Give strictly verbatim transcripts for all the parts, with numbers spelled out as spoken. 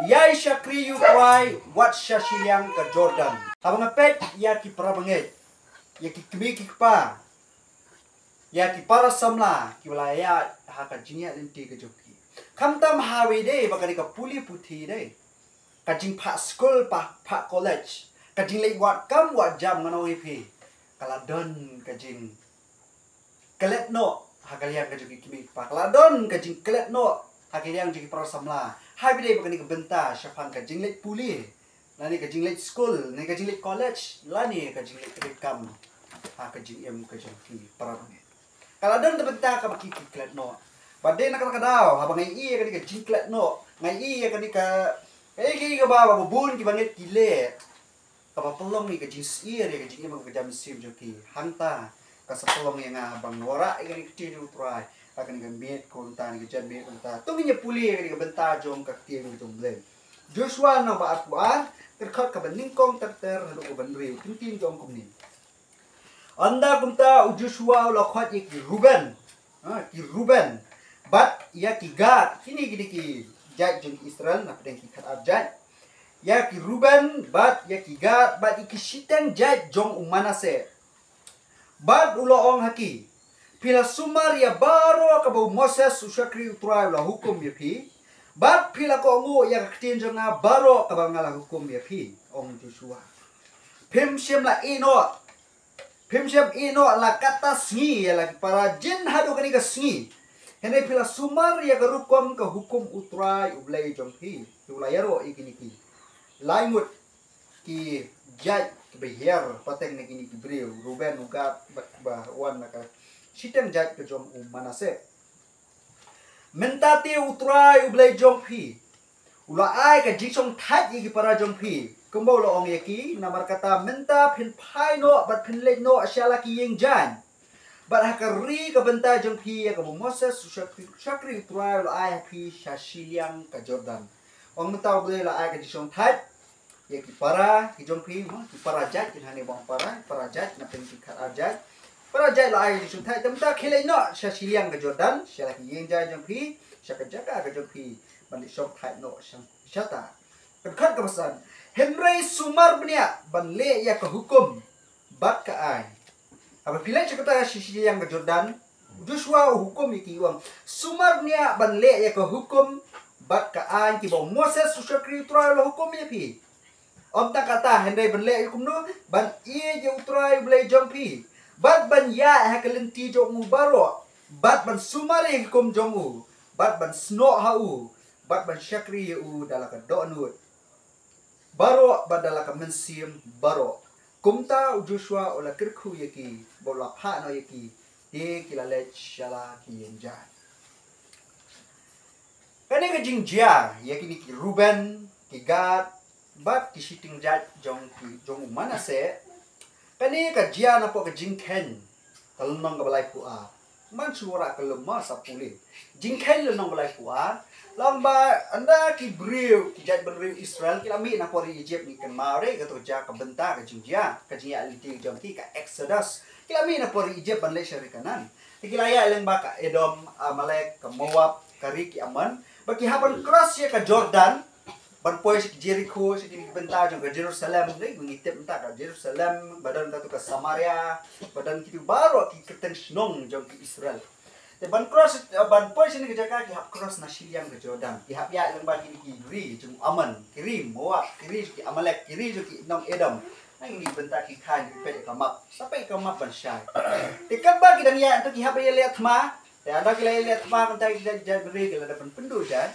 Ïai shakri ïa u Trai wat sha shiliang ka Jordan. Haba nga peit ïa ki para bangeit, ïa ki kmie ki kpa, ïa ki para samla kiba la ïaid ha ka jingïaid lynti ka jong ki. Khamtam ha kawei de ba kane ka pule puthi de, ka jingphah skul, phah, phah college, ka jingleit wad kam wad jam, ngan ong ïa phi, ka la don ka jingklet noh ha ka liang ka jong ki kmie ki kpa, ka la don ka jingklet noh ha ka liang jong ki para samla. Ha kawei de ba kane ka bynta shaphang ka jingleit pule, lane ka jingleit skul, ne ka jingleit college, lane ka jingleit treikam ha ka jingim ka jong ki para bangeit. Ka la don ka bynta kaba ki, ki klet noh. Bad de na kata ka daw, haba nga ïohi ïa kane ka jingklet noh, nga ïohi ïa kane ka, kaei kaei kaba, ba bun ki bangeit ki leh, kaba pynlong ïa ka jingsyier ïa ka jingim ka jam mynsiem jong ki. Hangta ka sa pynlong ïa nga ban wanrah ïa kane ka ktien jong u Trai ha kane ka miet kaba mynta, ne ka janmiet kaba mynta. To ngin ïa pule ïa kane ka bynta jong ka ktien jong u Blei. Joshua lynnong ba arphew ar, ka dkhot kaba nyngkong ter ter haduh kaba hynriew. Ka ktien ka ong kumne. Ynda kumta u Joshua u la khot ïa ki Ruben, ha, ki Ruben, bad ïa ki Gad, kine, kine ki jait jong Israel, na pdeng ki khatar jait. Ïa ki Ruben bad ïa ki Gad bad ïa ki shiteng jait jong u Manasseh. Bad u la ong ha ki, phi la sumar ïa baroh kaba u Moses u shakri u Trai u la hukum ïa phi. Bad phi la kohnguh ïa ka ktien jong nga baroh kaba nga la hukum ïa phi, ong Joshua. Phim shym la ïeh noh, phim shym ïeh noh la katta sngi ïa la ki para jin haduh kane ka sngi. Hynrei phi la sumar ïa ka rukom ka hukum u Trai u Blei jong phi. Te u la ïaroh ïa kine ki lai ngut ki jait kiba hiar pateng na kine ki briew, Ruben, u Gad bad kiba wan na ka shiteng jait ka jong u Manasseh. Mynta te u Trai u Blei jong phi u la ai ka jingshongthait ïa ki para jong phi, kumba u la ong ïa ki, namar kata mynta phin phai noh bad phin leit noh sha la ki ïing jaiñ, bad ha ka ri ka bynta jong phi ïa kaba u Moses u shakri, shakri u Trai u la ai ha phi sha shiliang ka Jordan. Ong mynta u Blei u la ai ka jingshongthait ïa ki para ki jong phi, mo, ki para jait, kin hangne ba ong para, para jait, na pdeng ki khatar jait. Para jait la ai ka jingshongthait, te mynta khie leit noh sha shiliang ka Jordan, sha la ki ïing jaiñ jong phi, sha ka jaka ka jong phi, ban leit shongthait noh sha, shata. Ka dkhot kaba san. Hynrei sumar bniah ban leh ïa ka hukum bad ka aiñ. Haba phi leit sha kata, sha shiliang ka Jordan, u Joshua u hukum ïa ki, u ong, sumar bniah ban leh ïa ka hukum bad ka aiñ kiba u Moses u shakri u Trai u la hukum ïa phi. Ym tang kata, hynrei ban leh ïa kumno, ban ïeit ïa u Trai u Blei jong phi, bad ban ïaid ha ka lynti jong u baroh, bad ban sumar ïa ka hukum jong u, bad ban snoh ha u, bad ban shakri ïa u da la ka dohnud baroh bad da la ka mynsiem baroh. Kumta u Joshua u la kyrkhu ïa ki, bad u la phah noh ïa ki, te ki la leit sha la ki ïing jaiñ. Kane ka jingjia ïa kine ki Ruben, ki Gad, bad ki shiteng jait jong ki, jong u Manasseh, kane ka jia napoh ka Jingkheiñ ka lynnong kaba laiphew ar. Man shu wanrah ka lum ma, sa pule. Jingkheiñ lynnong kaba laiphew ar. Long ba ynda ki briew, ki jaitbynriew Israel, ki la mih na por ri Egypt, ngi kynmaw re, kato ka jia ka bynta, ka jingjia, ka jingïaid lynti jong ki, ka Exodus. Ki la mih na por ri Egypt ban leit sha ri Kanaan. Te ki la ïaid lyngba ka Edom, Amalek, ka Moab, ka ri ki Ammon. Ba ki hap ban cross ïa ka Jordan ban poi sha ki Jericho, sha kine ki bynta jong ka Jerusalem, ne, ngi tip mynta ka Jerusalem, ba don katu ka Samaria, ba don kitu baroh ki kyrteng shnong jong ki Israel. Te ban cross, eh, ban poi sha kine ki jaka ki hap cross na shiliang ka Jordan. Ki hap ïaid lyngba kine ki ri jong u Ammon, ki ri Moab, ki ri jong ki Amalek, ki ri jong ki nong Edom. Na kine ki bynta ki kha, ngi peit ïa ka map. Sa peit ïa ka map ban shai. Te katba ki dang ïaid, to ki hap ïaleh thma, Te ynda ki la ïaleh thma, mynta ki jaitbynriew ki la dep ban pynduh jaiñ.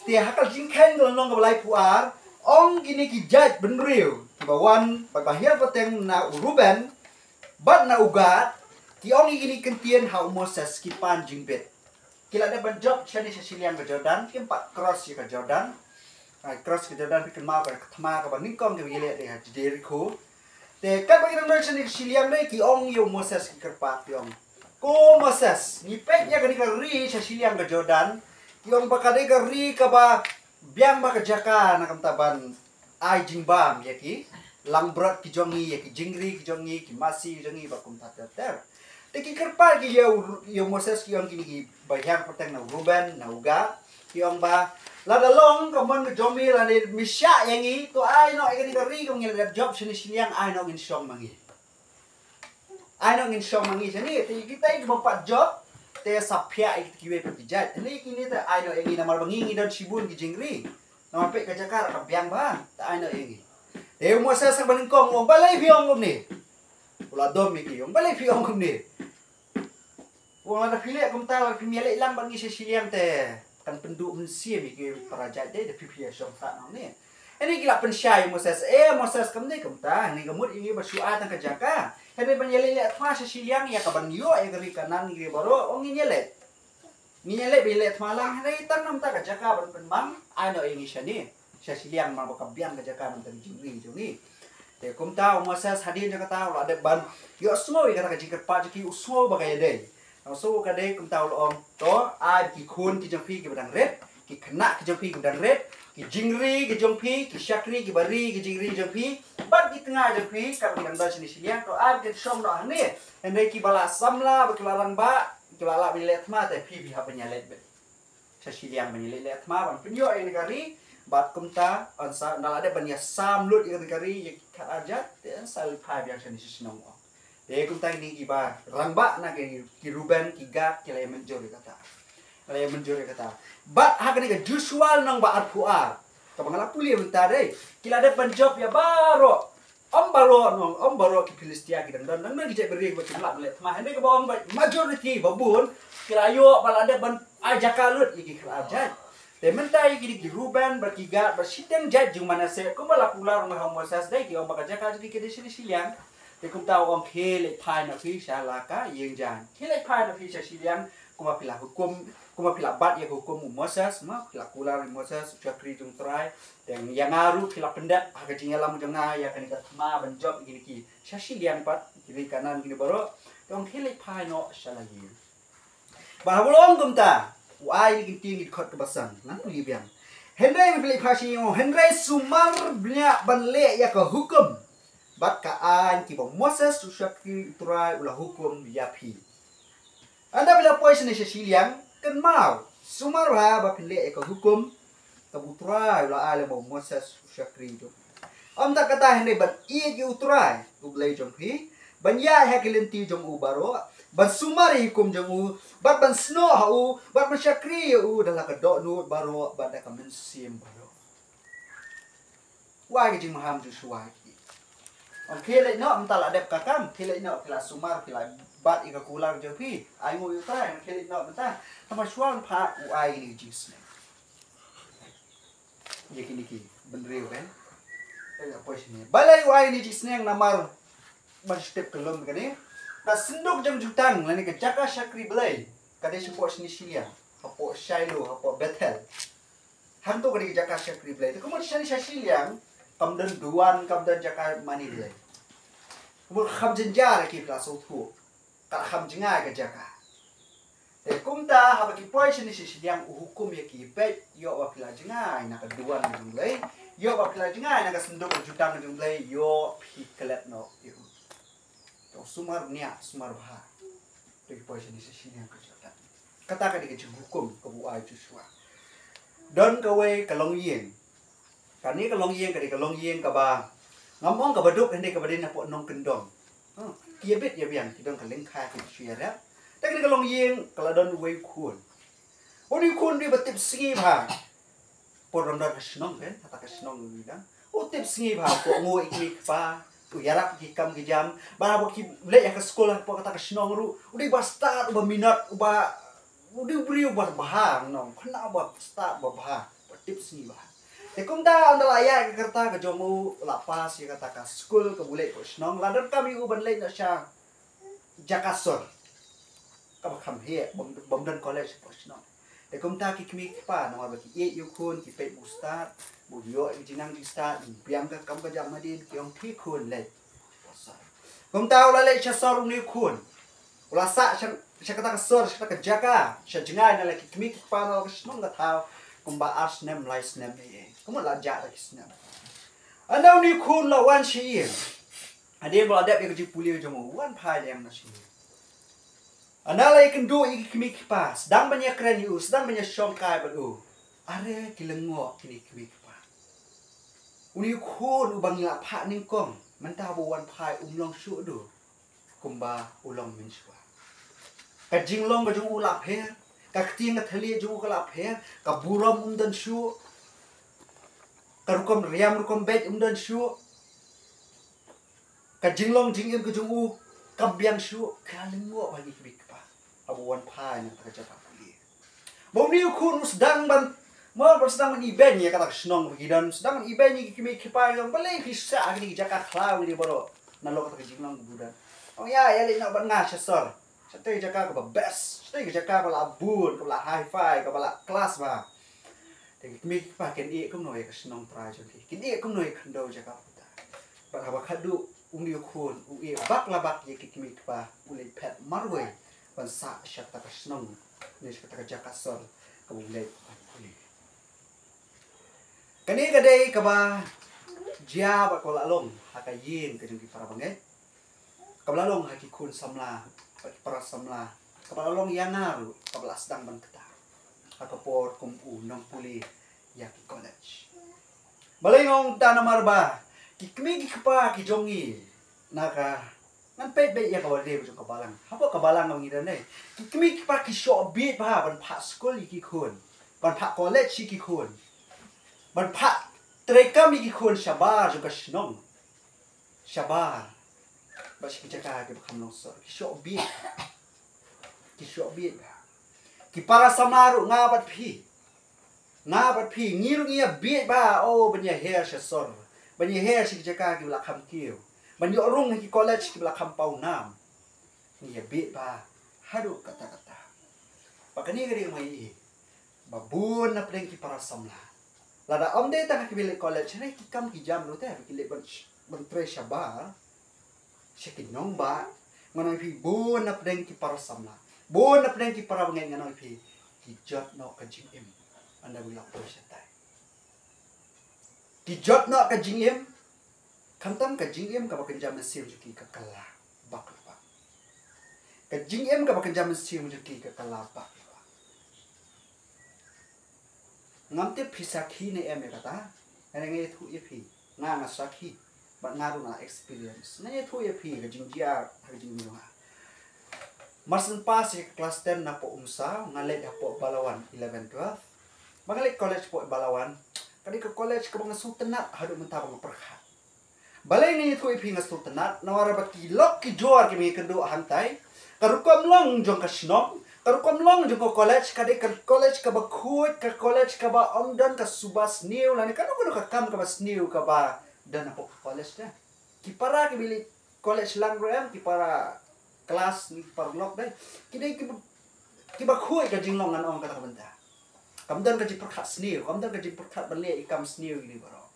Te ha ka Jingkheiñ ka lynnong kaba laiphew ar, ong kine ki jaitbynriew kiba wan, ba, ba hiar pateng na u Ruben bad na u Gad, ki ong ïa kine ki kyntien ha u Moses, ki pan jingbit. Ki la dep ban jop shane sha shiliang ka Jordan, kim pat cross ïa ka Jordan. Ai, cross ka Jordan, phi kynmaw ka thma kaba nyngkong kaba ïaleh de ha Jericho. Te katba ki dang don shane ka shiliang de, ki ong ïa u Moses, ki kyrpad, ki ong, ko Moses, ngi peit ïa kane ka ri sha shiliang ka Jordan. Ki ong ba ka dei ka ri kaba biang bha ka jaka na ka bynta ban ai jingbam ïa ki langbrot ki jong ngi, ïa ki jingri ki jong ngi, ki masi ki jong ngi, bad kumta ter ter. Te ki kyrpad ki ïa u, ïa u Moses, ki ong kine kiba hiar pateng na u Ruben, na u Gad, ki ong ba Lada long ka mon ka jong me lane me shah ïa ngi, to ai noh ïa kane ka ri kaba ngi la dep jop shane shiliang, ai noh ngin shong ma ngi. Ai noh ngin shong ma ngi shane, te kita kiba pat jop te sa phiah ïa kita kiwei pat ki jait. Te ne kine te ai noh ïa ngi namar ba ngi ngi don shibun ki jingri. Namar peit ka jaka ruh ka biang bha, te ai noh ïa ngi. Te u Moses ha kaba nyngkong u ong, balei phi ong kumne? U la dom ïa ki, u ong balei phi ong kumne? Ong lada phi leh kumta, lada phim ïaleit lang bad ngi sha shiliang te kan pynduh mynsiem ïa ki para jait te, da phi phi ïa shong sah nangne. Hynrei ki la pynshai ïa u Moses, e Moses, kam dei kumta, hynrei ka mut ïa ngi ba shu ai tang ka jaka. Hynrei ban ïaleit leh thma sha shiliang ïa kaban ïoh ïa ka ri Kanaan ngi baroh, ong ngin ïaleit. Ngin ïaleit ba ïaleit thma lang, hynrei tang namar ka jaka ban pynmang, ai noh ïa ngi shane. Sha shiliang namar ba ka biang ka jaka namar ka jingri jong ngi. Te kumta u Moses hadien jong kata u la dep ban ïohsngew ïa kata ka jingkyrpad jong ki, u sngew ba ka ïadei. U sngew ka dei, kumta u la ong, to ai ki khun ki jong phi kiba dang rit, ki khynnah ki jong phi kiba dang rit, ki jingri ki jong phi, ki shakri kiba ri ki jingri jong phi, bad ki tnga jong phi kaba ki dang don shane shiliang, to ai kin shong noh hangne. Hynrei kiba la samla bad kiba la rangbah, kiba la lah ban ïaleit thma te phi phi hap ban ïaleit beit sha shiliang ban ïaleit leh thma ban pynïoh ïa kane ka ri. Bad kumta, ynda la dep ban ïasam lut ïa kane ka ri ïa ki khatar jait, te sa leit phai biang shane sha shnong, ong. Te kumta kine kiba rangbah na ki, ki Reuben, ki Gad, ki la ïamynjur ïa kata. Ki la ïamynjur ïa kata. Bad ha kane ka Joshua lynnong ba arphew ar, kaba nga la pule mynta dei, ki la dep ban jop ïa baroh. Ym baroh, nong, ym baroh ki Philistia ki dang don, dang don ki jait bynriew kiba kim lah ban leh thma. Hynrei kaba ong ba majority, ba bun, ki la ïoh ba la dep ban ai jaka lut ïa ki khatar jait. Te mynta ïa kine ki Reuben bad ki Gad bad shiteng jait jong u Manasseh, kumba la kular ha u Moses, dei ki ong ba ka jaka jong ki ka dei shane shiliang. Te kumta u ong, khie leit phai noh phi sha la ka ïing jaiñ. Khie leit phai noh phi sha shiliang, kumba phi la hukum, kumba phi la bat ïa ka hukum u Moses, ma phi la kular u Moses, u shakri jong u Trai. Te ïa nga ruh phi la pyndep ha ka jingïalam jong nga ïa kane ka thma ban jop ïa kine ki sha shiliang pat, ki ri Kanaan kine baroh. Te ong, khie leit phai noh sha la ïing. Bad haba u la ong kumta, u ai ïa kine ki dkhot kaba san, ngan pule biang. Hynrei me phi leit phai sha ïing, hynrei sumar bniah ban leh ïa ka hukum bad ka aiñ kiba u Moses u shakri u Trai u la hukum ïa phi. Ynda phi la poi shane sha shiliang, kynmaw, sumar bha ba phin leh ïa ka hukum kaba u Trai u la ai lyngba u Moses u shakri jong u. Ym tang kata, hynrei ban ïeit ïa u Trai u Blei jong phi, ban ïaid ha ki lynti jong u baroh, ban sumar ïa ki hukum jong u, bad ban snoh ha u, bad ban shakri ïa u da la ka dohnud baroh bad da ka mynsiem baroh. Wai ka jingmaham Joshua ki. Ong khie leit noh, mynta la dep ka kam, khie leit noh, phi la sumar, phi la bat ïa ka kular jong phi. Ai nguh ïa u Trai, khie leit noh mynta. Tangba shuwa phah u ai ïa kine ki jingsneng. Ïa kine ki bynriew kan. Ïa poi shane. Balei u ai ïa kine ki jingsneng namar ban shu tip kyllum kane. Ka synduk jong jutang lane ka jaka shakri Blei ka dei shapoh shane shiliang. Hapoh Shiloh, hapoh Bethel. Hangto ka dei ka jaka shakri Blei. Te kumno shane sha shiliang, kam don duwan, kam don jaka mane Blei. Kumno kham jynjar ïa ki, phi la sngewthuh. Ka kham jngai ka jaka. Te kumta haba ki poi shane sha shiliang u hukum ïa ki, peit, ïoh ba phi la jngai na ka duwan jong Blei, ïoh ba phi la jngai na ka synduk jutang jong Blei, ïoh phi klet noh ïa u. To sumar bniah, sumar bha. Te ki poi shane sha shiliang ka jaka. Kata ka dei ka jinghukum kaba u ai Joshua. Don kawei ka longïing. Kane ka longïing ka dei ka longïing kaba, ngam ong kaba duk, hynrei kaba dei na pdeng nongkyndong. Hmm, ki ïabit ïabiang, ki don ka lyngkha, ki shu ïarep. Te kane ka longïing ka la don uwei u khun. Une u khun u dei ba tip sngi bha. Por ym don ha shnong kan, kata ka shnong u dang. U tip sngi bha, u kohnguh ïa ki kmie ki kpa, u ïarap ki kam ki jam. Bad haba ki leit ha ka skul hapoh kata ka shnong ruh, u dei uba stad, uba minot, uba, u dei u briew uba bha, nong, khynnah uba stad, uba bha, uba tip sngi bha. Te kumta ynda la ïaid ka rta ka jong u, la pass ïa kata ka skul kaba u leit hapoh shnong, la donkam ïa u ban leit noh sha jaka sor. Kaba kham heh, bym, bym don college hapoh shnong. Te kumta ki kmie ki kpa, namar ba ki ïeit ïa u khun, ki peit ba u stad, ba u ïoh ïa ka jingnang jingstad, u biang ka kam ka jam hadien, ki ong, khie khun leit. Kumta u la leit sha sor une u khun. U la sah sha, sha kata ka sor, sha kata ka jaka, sha jngai na la ki kmie ki kpa na la ka shnong ka thaw, kumba ar snem, lai snem, eh, eh. Kumba la jah da ki snem. Ynda une u khun u la wan sha ïing. Hadien ba la dep ïa ka jingpule jong u, u wan phai liang na sha ïing. Ynda la ïakynduh ïa ki kmie ki kpa, sdang ban ïakren ïa u, sdang ban ïashongkai bad u. Are ki lyngngoh kine ki kmie ki kpa. Une u khun uba ngi la phah nyngkong mynta haba u wan phai um long shuh duh kumba u long mynshuwa. Ka jinglong ka jong u la pher, ka ktien ka thylliej jong u ka la pher, ka burom um don shuh, ka rukom riam rukom beit um don shuh, ka jinglong jingim ka jong u kam biang shuh. Ka lyngngoh ba ngi kmie kpa haba u wan phai na kata ka jaka pule. Ba une u khun u sdang ban, mo, ban sdang ban ibeiñ ïa kata ka shnong ba ki don, sdang ban ibeiñ ïa ki kmie ki kpa, ong balei phi sah ha kine ki jaka khlaw kine baroh. Nalor kata ka jinglong ba u don, ong ïa, ïa leit noh bad nga sha sor, shatei ka jaka kaba best, shatei ka jaka kaba la bun, kaba la hi-fi, kaba la class bha. Te ki kmie ki kpa kin ïeh kumno ïa ka shnong trai jong ki, kin ïeh kumno ïa ka khyndew jaka puta. Bad haba khadduh une u khun u ïeh bak la bak ïa ki kmie ki kpa, u leit phet marwei ban sah sha kata ka shnong ne sha kata ka jaka sor kaba u leit ban pule. Kane ka dei kaba jia bad kaba la long ha ka ïing ka jong ki para bangeit, kaba la long ha ki khun samla bad ki para samla, kaba la long ïa nga ruh kaba la sdang ban ktah ha ka por kum u nongpule ïa ki college. Balei nga ong ta? Namar ba ki kmie ki kpa ki jong ngi na ka, ngan peit beit ïa ka wardrobe jong ka balang, hapoh ka balang kaba ngi don ne, ki kmie ki kpa ki shoh bieit bha ban phah skul ïa ki khun, ban phah college ïa ki khun, ban phah treikam ïa ki khun shabar jong ka shnong, shabar bad sha ki jaka kiba kham long sor. Ki shoh bieit, ki shoh bieit bha. Ki para samla ruh, nga bad phi, nga bad phi, ngi ruh ngi ïa bieit bha, oh, ban ïa her sha sor, ban ïa her sha ki jaka kiba la kham kiew, ban ïoh rung ha ki college kiba la kham paw nam. Ngi ïa bieit bha haduh katta katta. Ba kane ka dei ma i ba bun na pdeng ki para samla, lada ym dei tang ha kiba leit college, hynrei ki kam ki jam ruh te ba ki leit ban, ban trei shabar sha ki nongbah, ngan ong ïa phi, bun na pdeng ki para samla, bun na pdeng ki para bangeit, ngan ong ïa phi, ki jot noh ka jingim ynda ba ki la poi shatai. Ki jot noh ka jingim, khamtam ka jingim kaba kynja mynsiem jong ki ka kylla bak la bak. Ka jingim kaba kynja mynsiem jong ki ka kylla bak la bak. Ngam tip phi sakhi ne em ïa kata, hynrei nga ïathuh ïa phi, nga nga sakhi bad nga ruh nga experience. Nga ïathuh ïa phi ka jingjia ha ka jingim jong nga. Mar shen pass ïa ka class ten na poh Umsaw, nga leit hapoh Balawan eleven twelve. Ba nga leit college poh Balawan, ka dei ka college kaba nga sngewtynnat haduh mynta ba nga pyrkhat. Balei nga ïathuh ïa phi nga sngewtynnat? Namar ba ki lok ki jor kiba ngi kynduh hangtai, ka rukom long jong ka shnong, ka rukom long jong ka college, ka dei ka college kaba khuid, ka college kaba ym don ka suba sniew lane kano kano ka kam kaba sniew kaba don hapoh ka college te. Ki para kiba leit college lang ruh em, ki para klas ne ki paralok dei, ki dei kiba, kiba khuid ka jinglong, ngan ong kata ka bynta. Kam don ka jingpyrkhat sniew, kam don ka jingpyrkhat ban leh ïa ki kam sniew kine baroh.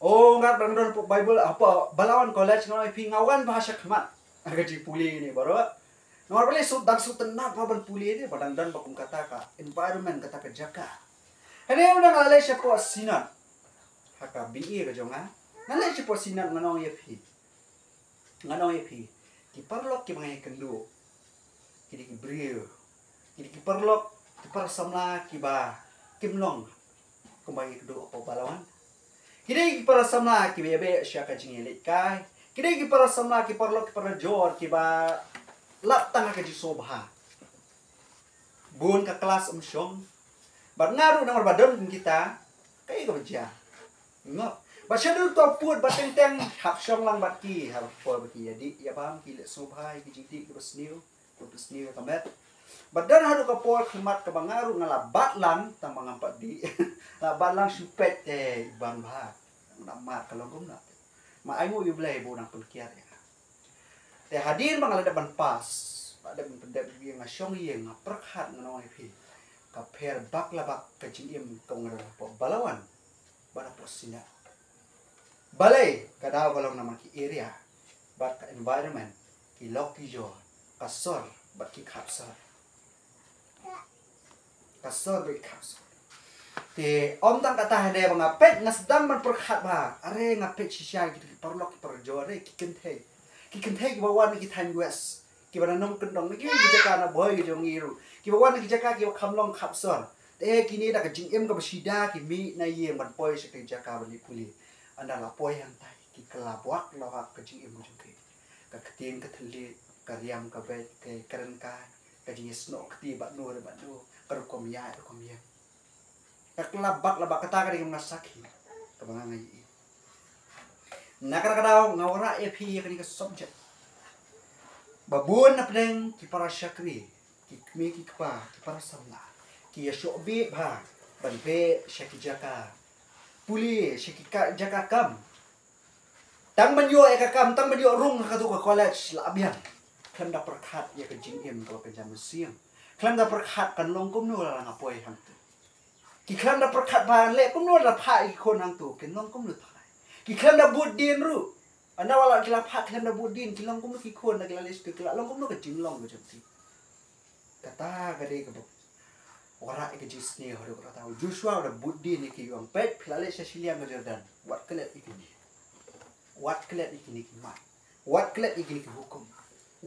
Oh, nga dang don hapoh Bible, hapoh Balawan College, nga ong ïa phi, nga wan bha sha khmat ha ka jingpule kine baroh. Namar balei? Shu dang sngewtynnat bha ban pule ne, ba dang don bha kum kata ka environment, kata ka jaka. Hynrei ynda nga leit shapoh Synod ha ka bynta ka jong nga, nga leit shapoh Synod, ngan ong ïa phi, ngan ong ïa phi, ki paralok kiba nga ïakynduh, ki dei ki briew, ki dei ki paralok, ki para samla kiba kim long kumba ngi ïakynduh hapoh Balawan. Ki dei ki para samla kiba ïa beh sha ka jingïalehkai. Ki dei ki para samla, ki paralok, ki parajor kiba lap tang ha ka jingsngewbha. Bun ka klas ym shong. Bad nga ruh namar ba don kum kita, kaei kaba jia? Ngop. Bad shaduh to pud bad teng teng hap shong lang bad ki, ha ka por ba ki ïa dih ïa bam, ki leh sngewbha ïa ki jingdih kiba sniew, kiba sniew ïa ka met. Bad don haduh ka por khmat kaba nga ruh nga la bat lang, tang ba ngam pat dih. La bat lang shu peit te i bam bha. Namar ka long kumno. Ma ai nguh ïa U Blei ba u nang pynkiar ïa nga. Te hadien ba nga la dep ban pass, ba dep ban pyndep ïa nga shong ïing, nga pyrkhat, ngan ong ïa phi, ka pher bak la bak ka jingim kaba nga don hapoh Balawan bad hapoh Synod. Balei? Ka daw ka long namar ki area bad ka environment, ki lok ki jor, ka sor bad ki khap sor. Ka sor bad ki khap sor. Te ym tang kata, hynrei ba nga peit, nga sdang ban pyrkhat ba, are, nga peit shisha ïa kita ki paralok ki parajor, are, ki kynthei, ki kynthei kiba wan na ki thaiñ West, kiba na nongkyndong, na ki jaka na Bhoi ki jong ngi ruh, kiba wan na ki jaka kiba kham long khap sor. Te kine da ka jingim kaba shida ki mih na ïing ban poi sha ka jaka ban leit pule. Ynda la poi hangtai ki kylla bak la bak ka jingim ka jong ki. Ka ktien ka thylliej, ka riam ka beit, ka kren ka, ka jingïasnoh kti bad no re bad no, ka rukom ïaid rukom ïeng. Ka kylla bak la bak. Kata ka dei ka manga sakhi kaba nga nga ïohi. Na kata ka daw nga wanrah ïa phi ïa kane ka subject. Ba bun na pdeng ki para shakri, ki kmie ki kpa, ki para samla, ki ïa shoh bit bha ban beh sha ki jaka pule, sha ki ka, jaka kam. Tang ban ïoh ïa ka kam, tang ban ïoh rung ha kato ka college la biang. Khlem da pyrkhat ïa ka jingim kaba kynja mynsiem. Khlem da pyrkhat kan long kumno lada nga poi hangto. Ki khlem da pyrkhat ba leh kumno lada phah ïa ki khun hangto, kin long kumno trai. Ki khlem da bud dien ruh. Ynda wat la ki la phah khlem da bud dien, ki long kumno ki khun, lada ki la leit skul ki la long kumno ka jinglong ka jong ki. Kata ka dei kaba wanrah ïa ka jingsniew haduh katta. U Joshua u da bud dien ïa ki, u ong, peit, phi la leit sha shiliang ka Jordan, wat klet ïa kine. Wat klet ïa kine ki mat. Wat klet ïa kine ki hukum.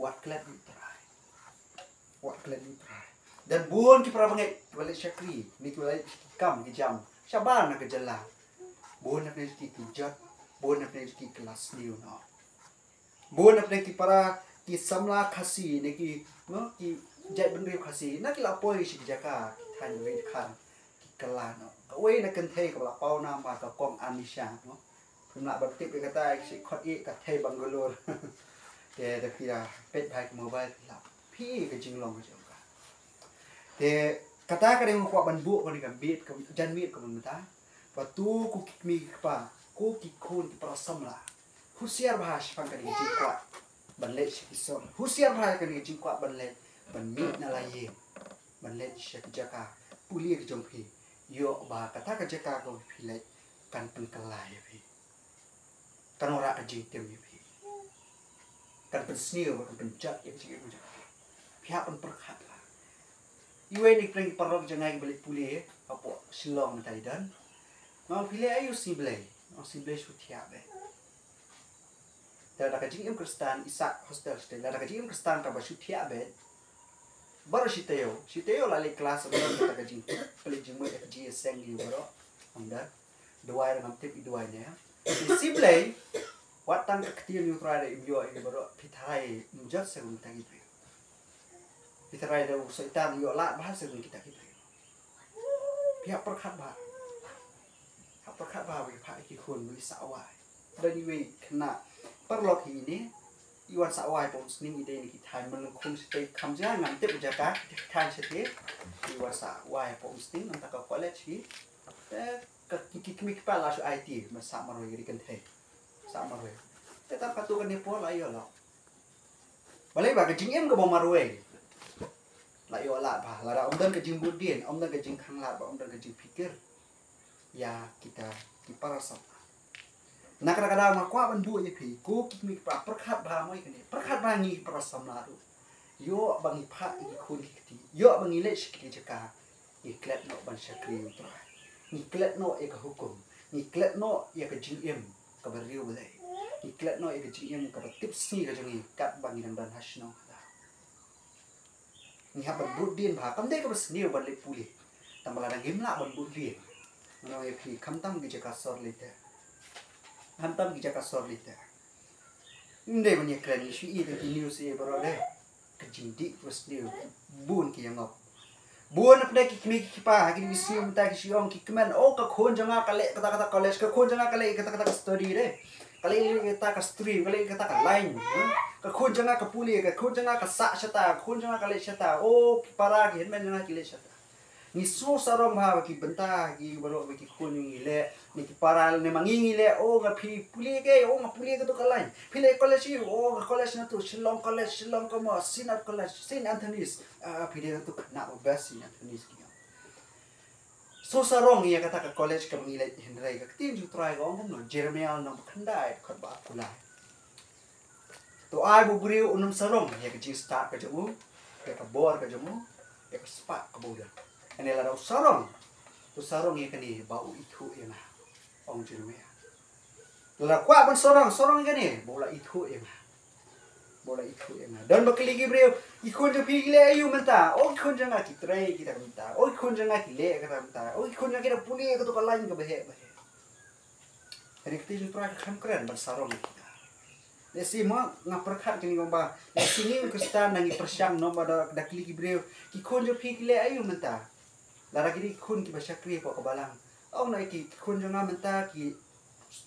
Wat klet ïa u Trai. Wat klet ïa u Trai. Don bun ki para bangeit kiba leit shakri, ne kiba leit ki kam ki jam shabar na ka jylla. Bun na pdeng ki, ki jot, bun na pdeng ki, ki la sniew noh. Bun na pdeng ki para, ki samla Khasi ne ki, no, ki jaitbynriew Khasi, na ki la poi sha ki jaka, ki thaiñ ri khan, ki kylla noh. Kawei na kynthei kaba la paw nam ba ka Kong Anisha, no. Phim lah ban tip ïa kata, ki shait khot ïa ka thei Bangalore. Te da phi la peit bha ïa ka mobile phi lah peit ïa ka jinglong ka jong ka. Te kata ka dei nga kwah ban buh kane ka miet, ka janmiet kaba mynta. Ba to ko ki kmie ki kpa, ko ki khun ki para samla, husiar bha shaphang kane ka jingkwah ban leit sha ki sor. Husiar bha kane ka jingkwah ban leit, ban mih na la ïing, ban leit sha ki jaka pule ka jong phi. Ïoh ba kata ka jaka kaba phi leit kan pynkylla ïa phi. Kan wanrah ka jingtim ïa phi. Kan pynsniew, kan pynjot ïa ka jingim jong phi. Phi hap ban pyrkhat la. Iwei na ki paralok jong nga kiba leit pule hapoh Shillong mynta i don. Nga ong, phi leit aiu? Sngi Blei. Nga ong, sngi Blei shu thiah beit. Te lada ka jingim Khristan, i sah hostel shatei. Lada ka jingim Khristan kaba shu thiah beit, baroh shi taïew, shi taïew la leit klas, ym don kata ka jingpynleit jingmut ïa ka jingïaseng ïa baroh. Ym don. Duwai ruh ngam tip i duwai ne. Sngi Blei, wat tang ka ktien U Trai ruh im ïoh ïa baroh, phi tharai ym jot sa kum kita ki briew. Phi tharai da u Soitan ïoh lad bha sa kum kita ki briew. Phi hap pyrkhat bha. Hap pyrkhat bha ba phi phah ïa ki khun ba ki sah wai. Don iwei i khynnah paralok hi ine, i wan sah wai hapoh Umsning, i dei na ki thaiñ Mawlynghong shatei, kham jngai ngam tip jaka, ki thaiñ shatei. I wan sah wai hapoh Umsning, nangta ka college hi. Te ka, ki, ki kmie ki kpa la shu aiti, ma sah marwei, ka dei kynthei. Sah marwei. Te tang katto katne por la ïoh lad. Balei? Ba ka jingim kaba marwei la ïoh lad bha, lada ym don ka jingbud dien, ym don ka jingkhanglad, ba ym don ka jingpikir ïa kita ki para samla. Na kata ka daw nga kwah ban buh ïa phi, ko ki kmie ki kpa, pyrkhat bha mo ïa kane, pyrkhat bha ngi ki para samla ruh. Ïoh ba ngi phah ïa ki khun ki kti, ïoh ba ngi leit sha ki jaka, ngi klet noh ban shakri U Trai. Ngi klet noh ïa ka hukum, ngi klet noh ïa ka jingim kaba riewblei. Ngi klet noh ïa ka jingim kaba tipsngi ka jong ngi katba ngi dang don ha shnong ha thaw. Ngi hap ban bud dien bha, kam dei kaba sniew ban leit pule. Tang ba lada ngim lah ban bud dien, ngan ong ïa phi, khamtam ki jaka sor lei te. Khamtam ki jaka sor lei te. Ym dei ban ïakren, ngi shu i tang ki news ïa baroh de. Ka jingdih kaba sniew, bun ki ïa ngop. Bun na pdeng ki kmie ki kpa ha kine ki sngi mynta ki shu ong, ki kmen, oh, ka khun jong nga ka leh kata kata college, ka khun jong nga ka leh kata kata ka study de. Ka leh kata ka stream, ka leh kata ka line, hmm? Ka khun jong nga ka pule, ka khun jong nga ka sah shata, ka khun jong nga ka leh shata. Oh, ki para ki hynmen jong nga ki leh shata. Ngi sngewsarong bha ba ki bynta ki baroh ba ki khun ngi leh, ne ki para ne ma ngi ngi leh, oh, nga phi pule kaei, oh, nga pule kato ka line. Phi leh college aiu? Oh, nga college nato, Shillong College, Shillong Commerce, Synod College, Saint Anthony's. Ah, phi dei nato khynnah ba best, Saint Anthony's ki ong. Sngewsarong ïa kata ka college kaba ngi leit, hynrei ka ktien jong U Trai ka ong kumno, Jeremiah lynnong ba khyndai, dkhot ba arphew lai. To ai ba u briew un ym sarong ïa ka jingstad ka jong u, ïa ka bor ka jong u, ïa ka spah kaba u don. Hynrei lada u sarong, to sarong ïa kane, ba u ithuh ïa nga, ong Jeremiah. Lada kwah ban sarong, sarong ïa kane, ba u la ithuh ïa nga. Ba la ithuh ïa nga. Don ba kylli ki briew, ki khun jong phi ki leh aïu mynta? O ki khun jong nga ki trei kita ka bynta. O ki khun jong nga ki leh kata ka bynta. O ki khun jong nga ki da pule kato ka lain kaba heh ba heh. Hynrei ka ktien jong U Trai ka kham kren ban sarong ïa kita. Lehse mo nga pyrkhat kane kumba lehse ngi u Khristan ngi pyrshang, namar ba da, da kylli ki briew, ki khun jong phi ki leh aïu mynta? Lada ki dei ki khun kiba shakri hapoh ka balang, ong na ki, ki khun jong nga mynta ki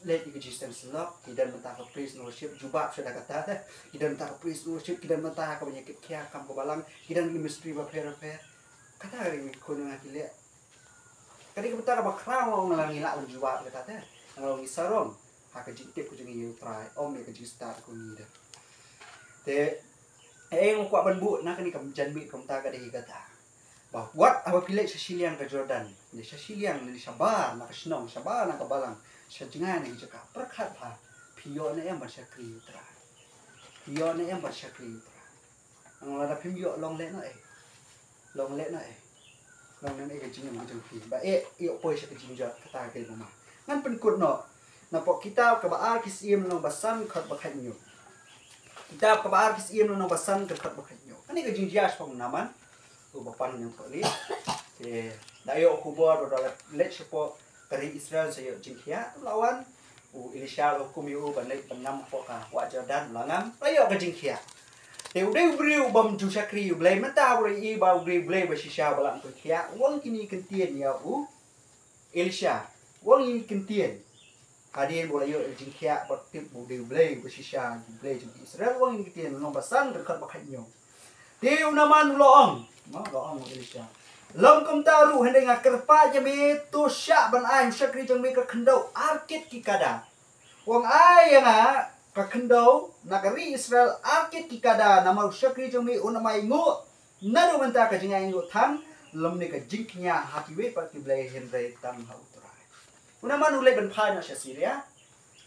leh ïa ka jingseng syllok, ki don mynta ka praise and worship, jubab shuh da kata te, ki don mynta ka praise and worship, ki don mynta kaba ïa kit khia kam ka balang, ki don ministry bapher bapher. Kata ka dei ki khun jong nga ki leh. Ka dei ka bynta kaba khraw, nga ong, lada ngi lah ban jubab kata te, nga ong ngi sarong ha ka jingtip ka jong ngi ïa U Trai, ym ïa ka jingstad ka jong ngi de. Te ei nga kwah ban buh na kane ka janmiet kumta ka dei kata, ba wat haba phi leit sha shiliang ka Jordan, ne sha shiliang, ne shabar na ka shnong, shabar na ka balang, sha jngai na ki jaka, pyrkhat bha, phi ïoh ne em ban shakri ïa U Trai? Phi ïoh ne em ban shakri ïa U Trai? Lada phim ïoh, long lehnoh ei. Long lehnoh ei. Long lehnoh ei ka jingim ka jong phi. Ba eh ïoh poi sha ka jingjot, kata ka dei ba ma. Ngan pynkut noh napoh kitab kaba ar Ki Syiem lynnong ba san, dkhot ba khathynñiew. Kitab kaba ar Ki Syiem lynnong ba san, dkhot ba khathynñiew. Kane ka jingjia shaphang u Naaman uba pan ñiangthohlieh. Te da ïoh khubor ba u la leit shapoh ka ri Israel sa ïoh jingkhiah, u la wan, u Elisha u la hukum ïa u ban leit ban ngam hapoh ka wah Jordan, u la ngam, la ïoh ka jingkhiah. Te u dei u briew u bym ju shakri U Blei, mynta u la ïohi ba u dei U Blei ba shisha ba la pynïakhiah, u ong kine ki ktien ïa u Elisha, u ong kine ki ktien. Hadien ba u la ïoh ka jingkhiah, ba tip ba u dei U Blei ba shisha, U Blei jong ki Israel, u ong kine ki ktien, lynnong ba san, dkhot ba khathynñiew. Te u Naaman u la ong, no, u la ong u Elisha, long kumta ruh hynrei nga kyrpad ïa me, to shah ban ai ha u shakri jong me ka khyndew ar kit ki kada. U ong ai ïa nga ka khyndew na ka ri Israel ar kit ki kada, namar u shakri jong me un ym ai nguh naduh mynta ka jingai nguh than lymne ka jingkñia ha kiwei pat ki blei, hynrei tang ha U Trai. U Naaman u leit ban phai noh sha Syria.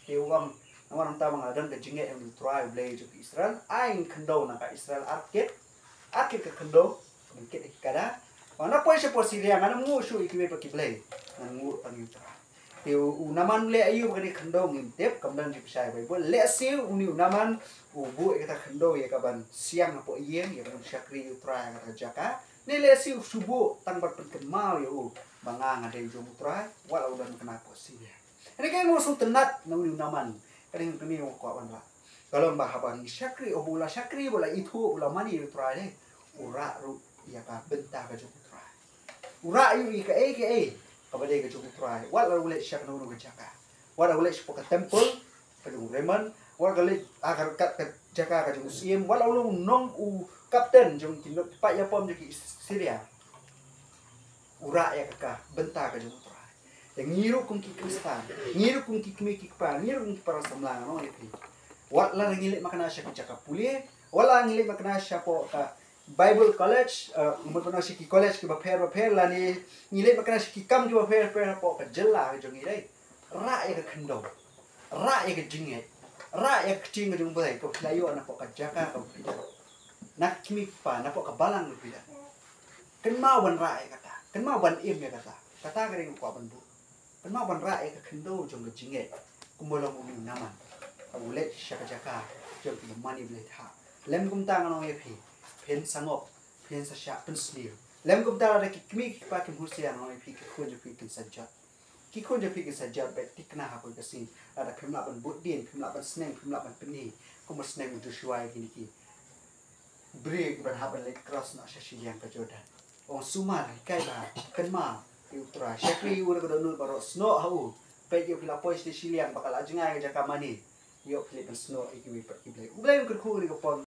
Te u ong, namar mynta ma nga don ka jingngeit ha U Trai U Blei jong ki Israel, ai khyndew na ka Israel ar kit, ar kit ka khyndew, ban kit ïa ki kada. Ba nga poi shapoh Syria ngan ym nguh shuh ïa kiwei pat ki blei, ngan nguh tang ïa U Trai. Te u, u Naaman u leh aïu ba kane ka khyndew ngim tip, kam don jingpynshlur ha Baibl. Lehse une u Naaman u buh ïa kata ka khyndew ïa ka ban siang hapoh ïing, ïa ka ban shakri ïa U Trai ha kata ka jaka. Ne lehse u shu buh tang ban pynkynmaw ïa u ba nga, nga dei jong U Trai, wat la u don kane hapoh Syria. Hynrei kaei nga sngewtynnat na une u Naaman, ka dei kane nga kwah ban rah. Ka long ba haba ngi shakri, haba u la shakri, ba u la ithuh, u la mane ïa U Trai, u rah ruh ïa ka bynta ka jong U Trai. U rah ïa u ïa kaei kaei kaba dei ka jong U Trai. Wat la u leit sha kano kano ka jaka, wat la u leit shapoh ka temple ka jong u Rimmon, wat la u leit ha ka, ka, ka jaka ka jong u syiem, wat la u long u nong, u kapten jong ki paid ïapom jong ki Syria, u rah ïa ka, ka bynta ka jong U Trai. Te ngi ruh kum ki Khristan, ngi ruh kum ki kmie ki kpa, ngi ruh kum ki para samla, ngan ong ïa phi, wat la ngi leit makna sha ki jaka pule, wat la ngi leit makna shapoh ka Bible College, eh, mut ban ong sha ki college kiba pher bapher, lane ngi leit makna sha ki kam kiba pher bapher hapoh ka jylla ka jong ngi, dei, rah ïa ka khyndew, rah ïa ka jingngeit, rah ïa ka ktien ka jong U Blei kaba phi la ïoh napoh ka jaka kaba phi don, na ka kmie kpa, napoh ka balang kaba phi don. Kynmaw ban rah ïa kata, kynmaw ban im ïa kata. Kata ka dei nga kwah ban buh. Kynmaw ban rah ïa ka khyndew jong ka jingngeit, kumba long une u Naaman, haba u leit sha ka jaka jong kiba mane Blei Thah. Lym kumta ngan ong ïa phi, phin sa ngop, phin sa shah pynsniew. Lym kumta lada ki kmie ki kpa kim husiar, ngan ong ïa phi, ki khun jong phi kin sa jot. Ki khun jong phi kin sa jot beit thikna ha kawei ka sngi. Lada phim lah ban bud dien, phim lah ban sneng, phim lah ban pyni, kumba sneng u Joshua ïa kine ki briew kiban hap ban leit cross noh sha shiliang ka Jordan. U ong sumar, hikai bha, kynmaw ïa U Trai, shakri ïa u da ka dohnud baroh, snoh ha u. Peit ïa u, phi la poi sha shiliang ba ka la jngai ka jaka mane, ïoh phi leit ban snoh ïa kiwei pat ki blei. U Blei un kyrkhu ïa ka pom.